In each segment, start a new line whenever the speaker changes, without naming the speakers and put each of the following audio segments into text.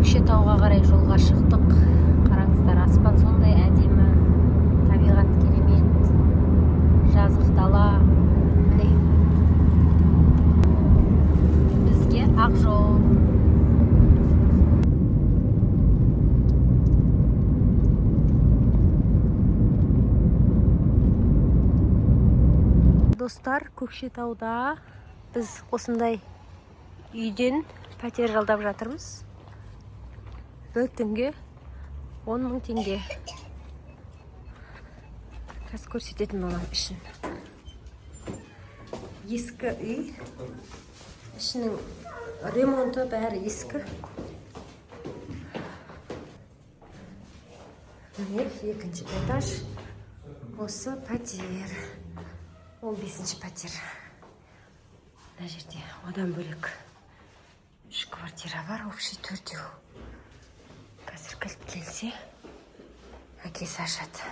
Көкшетауға қарай жолға шықтық. Қараңыздар, аспан сондай әдемі, табиғат керемет, жазық дала. Міне, бізге ақ жол. Достар, Көкшетауда біз осындай үйден пәтер жалдап жатырмыз. Бір түнге 10 мың теңге. Қазір көрсететін боламын ішін. Ескі үй. Ішінің ремонты бәрі ескі. Міне, екінші этаж. Осы пәтер. 15-ші пәтер. Мына жерде одан бөлек үш квартира бар, общий төртеу. Қазір кілт келсе, әкесі ашады.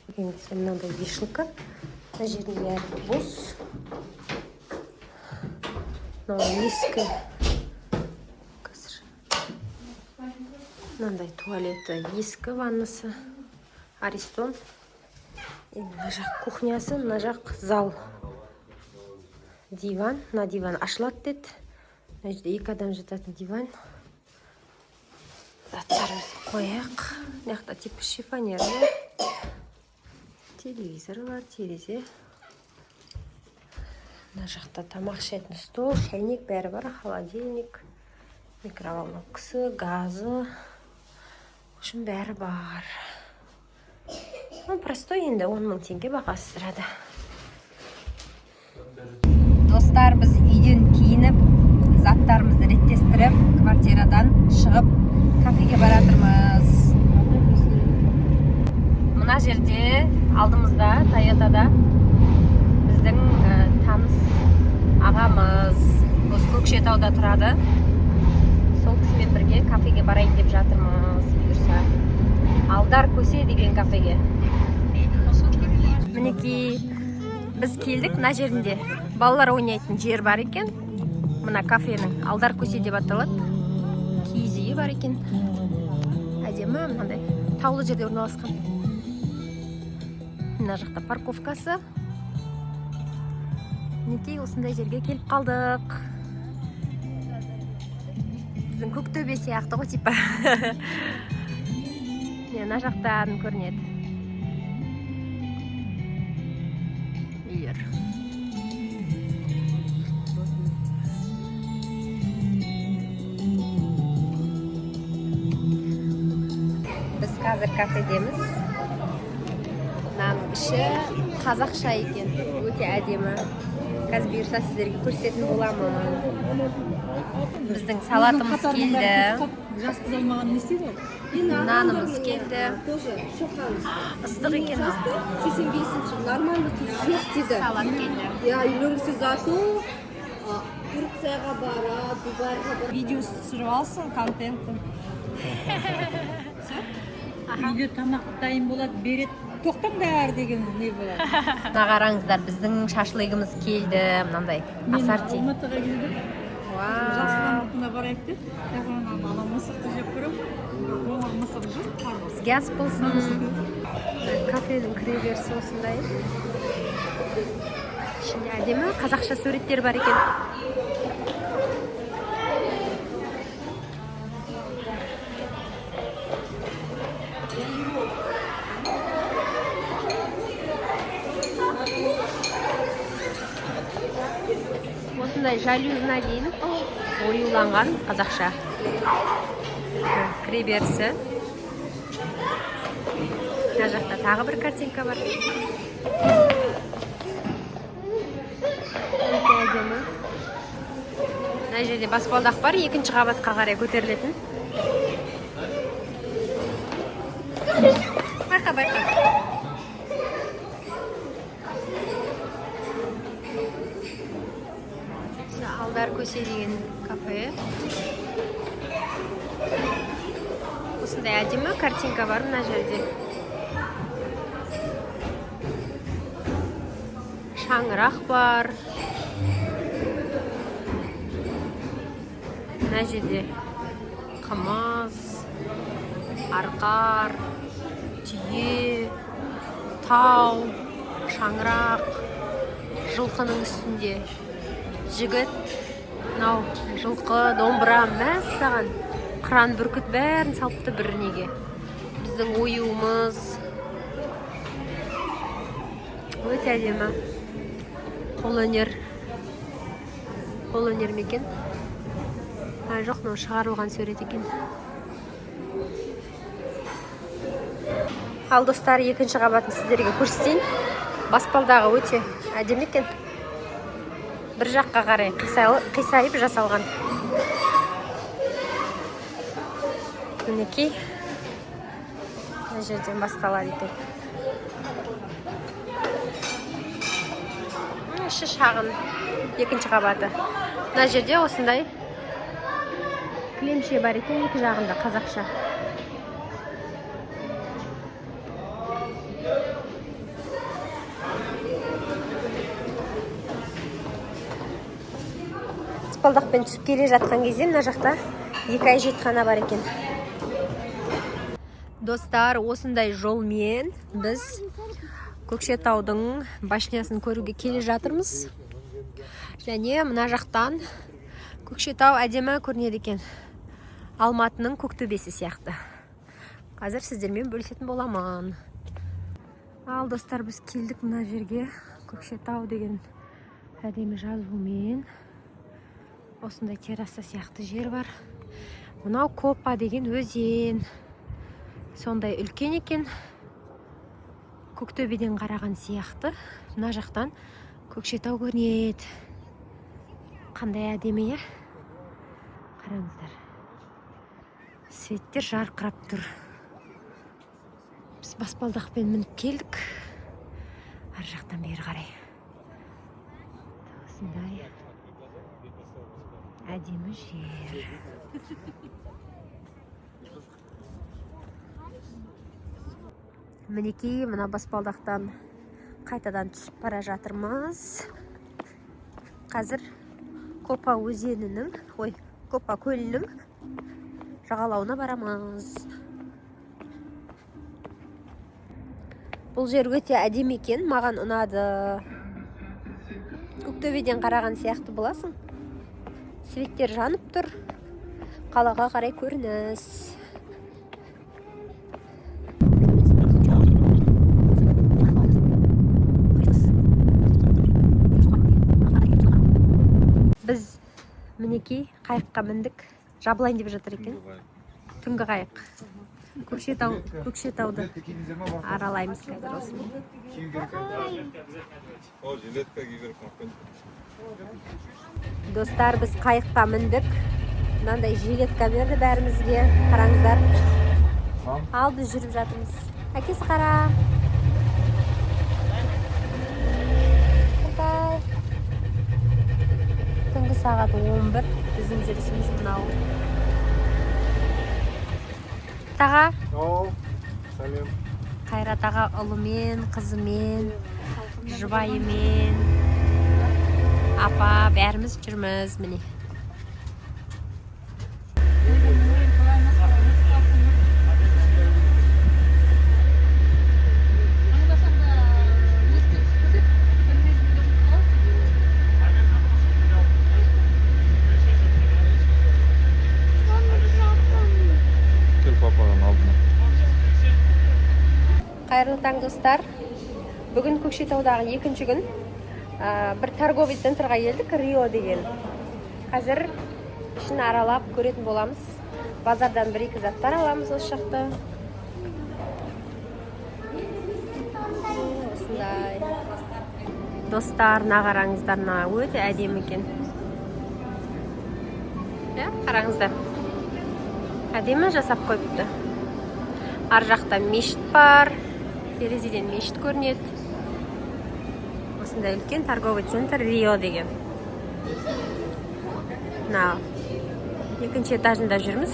Келген кезде мынандай вешалка. Мына жердің бәрі бос. Мынау ескі. Қазір мынандай туалеті ескі, ваннасы Аристон. И мына жақ кухнясы, мына жақ зал, диван. Мына диван ашылады деді. Мына жерде екі адам жататын диван. Заттарымызды қояйық. Мына жақта типа шифоньер бар, телевизор бар, терезе. Мына жақта тамақ ішетін стол, шәйнек, бәрі бар, холодильник, микроволновкасы, газы, в общем, бәрі бар. Ну, простой енді, 10 мың теңге бағасы тұрады. Достар, біз үйден киініп, заттарымызды реттестіріп, квартирадан шығып, кафеге баратырмыз. Мына жерде алдымызда Тойотада біздің таныс ағамыз, осы Көкшетауда тұрады. Сол кісімен бірге кафеге барайын деп жатырмыз, бұйырса. Алдар Көсе деген кафеге. Мінекей, біз келдік. Мына жерінде балалар ойнайтын жер бар екен. Мына кафенің Алдар Көсе деп аталады. Киіз үйі бар екен, әдемі, мынандай таулы жерде орналасқан. Мына жақта парковкасы. Мінекей, осындай жерге келіп қалдық. Біздің Көктөбе сияқты ғой типа. Міне, мына жақтан көрінеді үйлер. Біз қазір кафедеміз. Мынаның іші қазақша екен, өте әдемі. Қазір, бұйырса, сіздерге көрсететін боламын. Біздің салатымыз келді.
Жас қыз алмаған не істейді ол?
Нанымыз келді.
Тоже Шоқан.
Ыстық екен.
85-ші, нормально қыз жоқ дейді.
Салат келді.
Иә, үйленгісі, зато Турцияға барады, Дубайға барады.
Видео түсіріп алсын, контентін. Үйде тамақ дайын болады, береді, тоқтаңдар деген не болады.
Мына қараңыздар, біздің шашлыгіміз келді, мынандай
Мен
ассорти.
Алматыға келдім.
Вау.
Жасұландікіне барайық деп. Жасұлан, ана мысықты жеп көремін. Қоңыр мысық жүр, қарбыз.
Бізге ас болсын. Кафенің кіреберісі осындай. Ішінде әдемі қазақша суреттер бар екен. Осындай жалюзына дейін оюланған қазақша. Кіреберісі. Мына жақта тағы бір картинка бар, өте әдемі. Мына жерде баспалдақ бар, екінші қабатқа қарай көтерілетін. Байқа, байқа. Осы Алдар Көсе деген кафе. Осындай әдемі картинка бар мына жерде, шаңырақ бар. Мына жерде Қымыз, арқар, түйе, тау, шаңырақ, жылқының үстінде жігіт, мынау жылқы, домбыра, мәссаған, қыран, бүркіт, бәрін салыпты бір неге. Біздің оюымыз өте әдемі. Қолөнер, қолөнер ме екен? А, жоқ, мынау шығарылған сурет екен. Ал, достар, екінші қабатын сіздерге көрсетейін. Баспалдағы өте әдемі екен, бір жаққа қарай қисайып жасалған. Мінекей, мына жерден басталады екен. Іші шағын, екінші қабаты. Мына жерде осындай кілемше бар екен, екі жағында қазақша. Баспалдақпен түсіп келе жатқан кезде мына жақта екі әжетхана бар екен. Достар, осындай жолмен біз Көкшетаудың башнясын көруге келе жатырмыз. Және мына жақтан Көкшетау әдемі көрінеді екен, Алматының көк төбесі сияқты. Қазір сіздермен бөлісетін боламын. Ал, достар, біз келдік мына жерге. Көкшетау деген әдемі жазумен осындай терраса сияқты жер бар. Мынау Копа деген өзен, сондай үлкен екен, Көктөбеден қараған сияқты. Мына жақтан Көкшетау көрінеді. Қандай әдемі, иә? Қараңыздар, светтер жарқырап тұр. Біз баспалдақпен мініп келдік ар жақтан бері қарай. Осындай әдемі жер. Мінекей, мына баспалдақтан қайтадан түсіп бара жатырмыз. Қазір Копа өзенінің, ой, Копа көлінің жағалауына барамыз. Бұл жер өте әдемі екен, маған ұнады. Көктөбеден қараған сияқты боласың. Светтер жанып тұр, қалаға қарай көрініс. Біз, мінекей, қайыққа міндік. Жабылайын деп жатыр екен. Түнгі қайық. Көкшетау, Көкшетауды аралаймыз қазір осымен.
Кию керек. О, жилетка кию керек.
Достар, біз қайыққа міндік. Мынандай жилетка берді бәрімізге, қараңыздар. Ал біз жүріп жатырмыз. Әкесі, қара. Қандай түнгі сағат 11. Біздің жүрісіміз мынау. Таға.
О, сәлем.
Қайрат аға ұлымен, қызымен, жұбайымен, апа, бәріміз жүрміз, міне.
Аңдасаң да еске түсіп кетеді. Бір мезгілде ұмытып қаласың.
Кел папаның алдына.
Қайырлы таң, достар! Бүгін Көкшетаудағы екінші күн. Бір торговый центрға келдік, Рио деген. Қазір ішін аралап көретін боламыз. Базардан бір екі заттар аламыз осы жақта. Осындай, достар. Мына қараңыздар, мына өте әдемі екен, иә. Қараңыздар, әдемі жасап қойыпты. Ар жақта мешіт бар, терезеден мешіт көрінеді. Осындай үлкен торговый центр Рио деген. Мына екінші этажында жүрміз.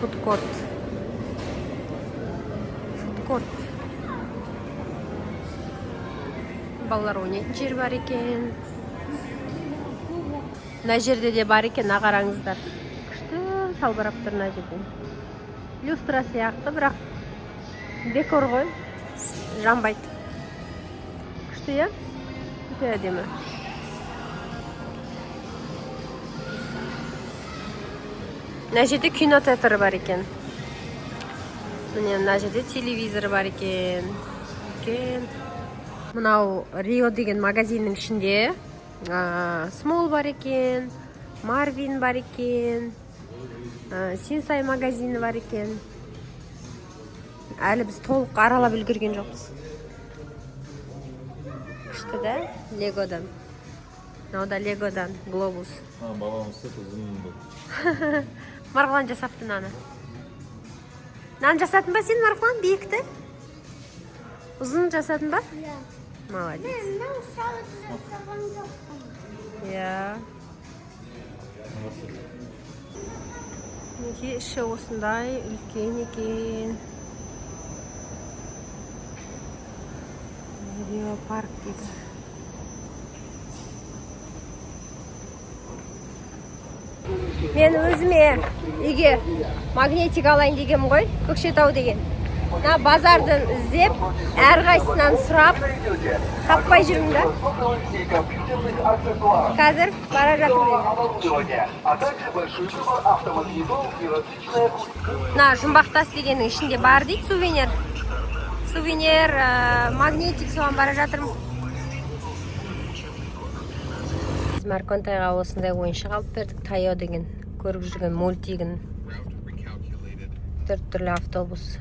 Фудкорт, фудкорт, балалар ойнайтын жер бар екен. Мына жерде де бар екен. Мына қараңыздар, күшті. Салбырап тұр мына жерден. Люстра сияқты, бірақ декор ғой, жанбайды. Күшті, иә, өте әдемі. Мына жерде кинотеатр бар екен. Міне, мына жерде телевизор бар екен үлкен. Мынау Рио деген магазиннің ішінде Смол бар екен, Марвин бар екен, Синсай магазині бар екен. Әлі біз толық аралап үлгерген жоқпыз. Күшті да. Легодан мынау да, легодан глобус.
Ha, babam істеп, ұзын бұл.
Марғұлан жасапты мынаны. Мынаны жасадың ба сен, Марғұлан? Биікті, ұзын жасадың ба?
Иә.
Молодец.
Мен мынау шарды жасаған жоқпын.
Иә. Мінекей, іші осындай үлкен екен. Рио парк дейді. Мен өзіме үйге магнитик алайын дегенмін ғой. Көкшетау деген мына базардан іздеп, әрқайсысынан сұрап, таппай жүрмін да. Қазір бара жатырмын енді.
А также большой выбор автомагнитол и различная
Мына Жұмбақтас дегеннің ішінде бар дейді сувенир, сувенир, магнитик. Соған бара жатырмын. Біз Марконтайға осындай ойыншық алып бердік, Тайо деген, көріп жүрген мультигін. Төрт түрлі автобус.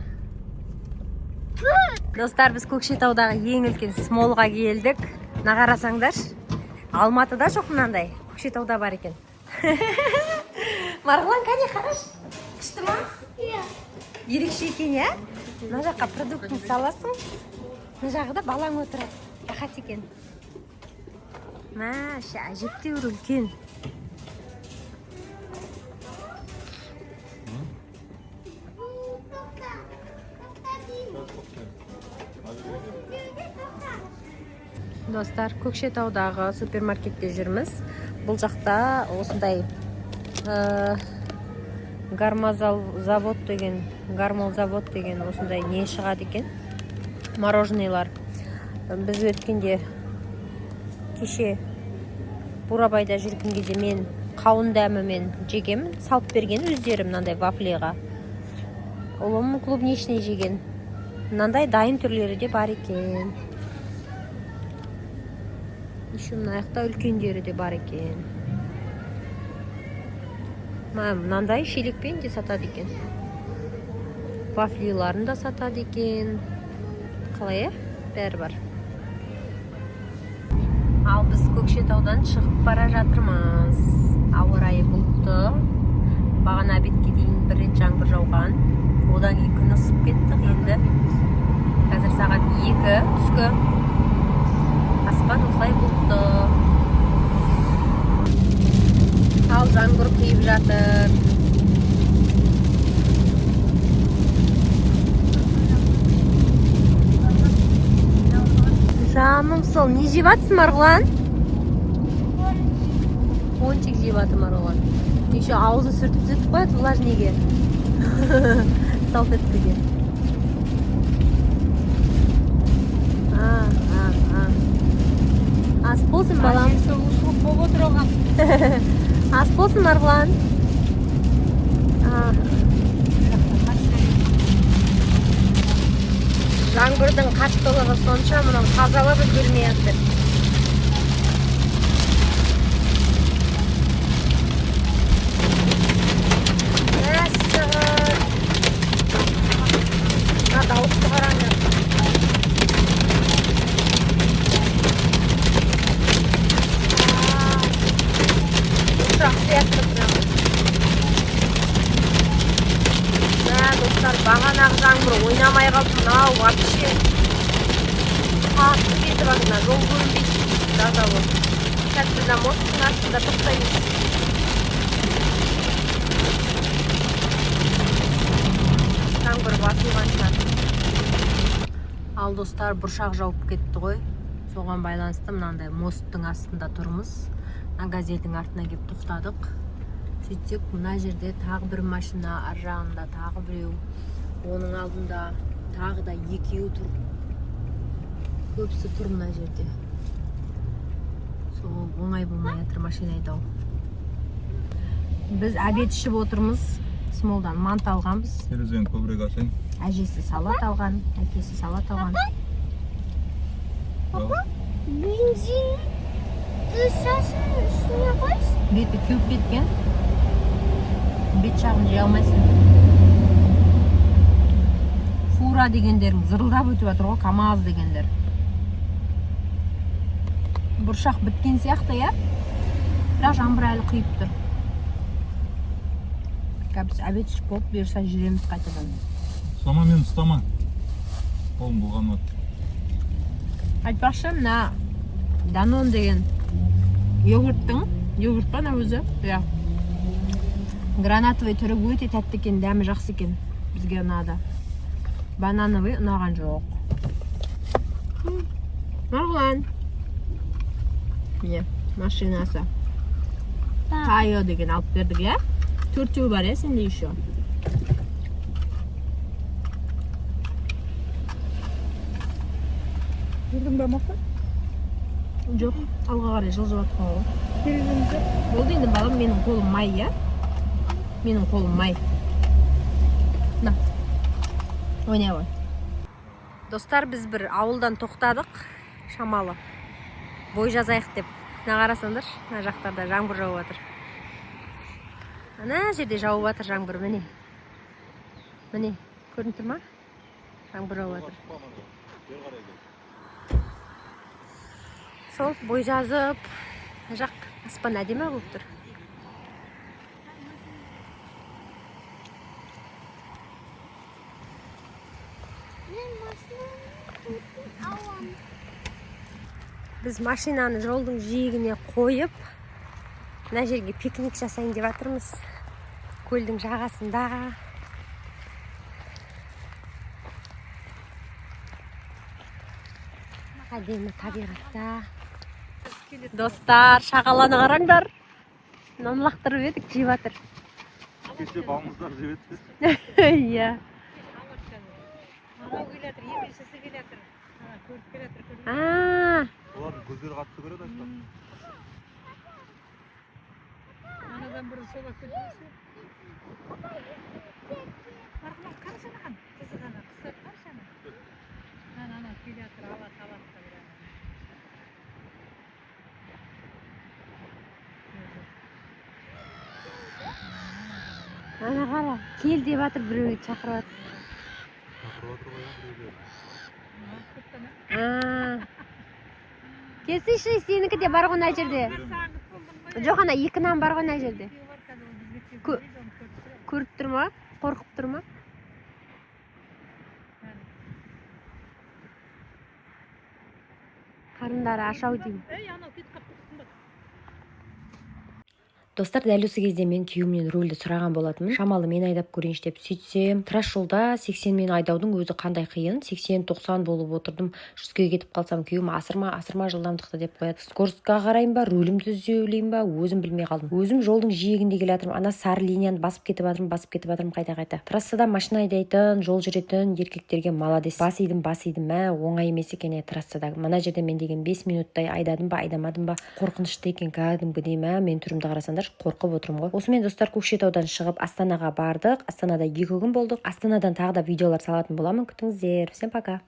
Достар, біз Көкшетаудағы ең үлкен Смолға келдік. Мына қарасаңдаршы, Алматыда жоқ мынандай, Көкшетауда бар екен. Марғұлан, кәне, қарашы, күшті ма?
Иә.
Ерекше екен, иә. Мына жаққа продуктын саласың, мына жағында балаң отырады, рахат екен. Мә, іші әжептәуір үлкен.
Тоқта. Тоқта деймін. Тоқта.
Достар, Көкшетаудағы супермаркетте жүрміз. Бұл жақта осындай гармозавод деген, гармозавод деген осындай не шығады екен, мороженыйлар. Біз өткенде, кеше Бурабайда жүрген кезде мен қауын дәмімен жегенмін, салып берген өздері мынандай вафлиға. Ұлым клубничный жеген. Мынандай дайын түрлері де бар екен. Еще мына жақта үлкендері де бар екен. Мынандай шелекпен де сатады екен, вафлиларын да сатады екен. Қалай, иә, бәрі бар. Ал біз Көкшетаудан шығып бара жатырмыз. Ауа райы бұлтты. Бағана обедке дейін бір рет жаңбыр жауған, одан кейін күн ысып кетті. Енді қазір сағат 2 түскі, аспан осылай бұлтты. Ал жаңбыр құйып жатыр. Жаным сол, не жеп жатсың, Марғұлан? Пончик жеп жатыр Марғұлан. Еще аузын сүртіп сүртіп қояды влажныйге, салфеткаге. А, а, а, ас болсын, балам.
Әжесі услуг болып отыр оған.
Ас болсын, Марғұлан. А. Жаңбырдың қаттылығы сонша, мынау тазалап үлгермей жатыр. Мәссаған, мына дауысты қараңдар. А, ұшақ сияқты прям. Мә, достар, бағанағы жаңбыр ойнамай қалды, мынау вообще қатты кетіп жатыр. Мына жол көрінбейді таза болып. Сейчас біз мына мосттың астында тоқтаймыз. Жаңбыр басылғанша. Ал, достар, бұршақ жауып кетті ғой, соған байланысты мынандай мосттың астында тұрмыз. Мына газельдің артына келіп тоқтадық. Сөйтсек, мына жерде тағы бір машина, ар жағында тағы біреу, оның алдында тағы да екеуі тұр. Көбісі тұр мына жерде. Сол оңай болмай жатыр машина айдау. Біз обед ішіп отырмыз. Смолдан манты алғанбыз.
Терезені көбірек ашайын.
Әжесі салат алған, әкесі салат алған.
Папа?
Бензин шашын үстіне қойшы.
Беті кеуіп кеткен. Бет жағын жей алмайсың. Фура дегендерің зырылдап өтіп жатыр ғой, КамАЗ дегендер. Бұршақ біткен сияқты, иә, бірақ жаңбыр әлі құйып тұр. Қазір біз обед ішіп болып, бұйырса, жүреміз қайтадан.
Ұстама мені, ұстама. Қолым бұлғанады.
Айтпақшы, мына Данон деген йогурттың, йогурт па ана өзі, иә, гранатовый түрі өте тәтті екен, дәмі жақсы екен, бізге ұнады. Банановый ұнаған жоқ. Марғұлан, міне, машинасы Тайо деген алып бердік, иә. Төртеу бар, иә, сенде еще.
Жүрдің ба, Мақа?
Жоқ, алға қарай жылжып жатқан ғой.
Терезені жап.
Болды енді, балам, менің қолым май, иә, менің қолым май. На, ойнай ғой. Достар, біз бір ауылдан тоқтадық, шамалы бой жазайық деп. Мына қарасаңдаршы, мына жақтарда жаңбыр жауып жатыр. Ана жерде жауып жатыр жаңбыр, міне, міне, көрініп тұр ма? Жаңбыр жауып жатыр. Сол бой жазып, мына жақ аспан әдемі болып тұр.
Мен машинаның кілтін аламын.
Біз машинаны жолдың жиегіне қойып, мына жерге пикник жасайын деп жатырмыз, көлдің жағасында. Әдемі табиғатта. Достар, шағаланы қараңдар, нан лақтырып едік, жеп жатыр.
Кеше балмұздақ жеп еді.
Иә.
Анау келе жатыр, екіншісі келе жатыр. Ана көріп келе жатыр, көріп.
А.
Олардың көздері қатты көреді, айтпа.
Анадан бұрын солай кетпесе. Марқұлан, қарашы анаған, қызық ана, құстар, қарашы ана. Ана, ана келе жатыр, алады, алады да бір ана.
Ана қара, кел деп жатыр, біреу шақырып жатыр.
Шақырып жатыр ғой, иә, біреулер.
А, келсейші, сенікі де бар ғой мына жерде. Жоқ, ана екі нан бар ғой мына жерде. Көріп тұр ма? Қорқып тұр ма? Қарындары аш ау деймін.
Ей, анау кетіп қалыпты, қымбат.
Достар, дәл осы кезде мен күйеуімнен рульді сұраған болатынмын, шамалы мен айдап көрейінші деп. Сөйтсем, трасс жолда 80 мен айдаудың өзі қандай қиын. 80-90 болып отырдым. 100-ге кетіп қалсам, күйеуім «Асырма, асырма жылдамдықты» деп қояды. Скоростьқа қарайын ба, рулімді түзеулейін ба, өзім білмей қалдым. Өзім жолдың жиегінде келе жатырмын, ана сары линияны басып кетіп жатырмын, басып кетіп жатырмын қайта қайта трассада машина айдайтын, жол жүретін еркектерге молодец, бас идім, бас идім. Мә, оңай емес екен, е, трассада. Мына жерде мен деген 5 минуттай айдадым ба, айдамадым ба, қорқынышты екен кәдімгідей. Мә, менің түрімді қарасаңдаршы, қорқып отырмын ғой. Осымен, достар, Көкшетаудан шығып, Астанаға бардық. Астанада 2 күн болдық. Астанадан тағы да видеолар салатын боламын, күтіңіздер. Всем пока.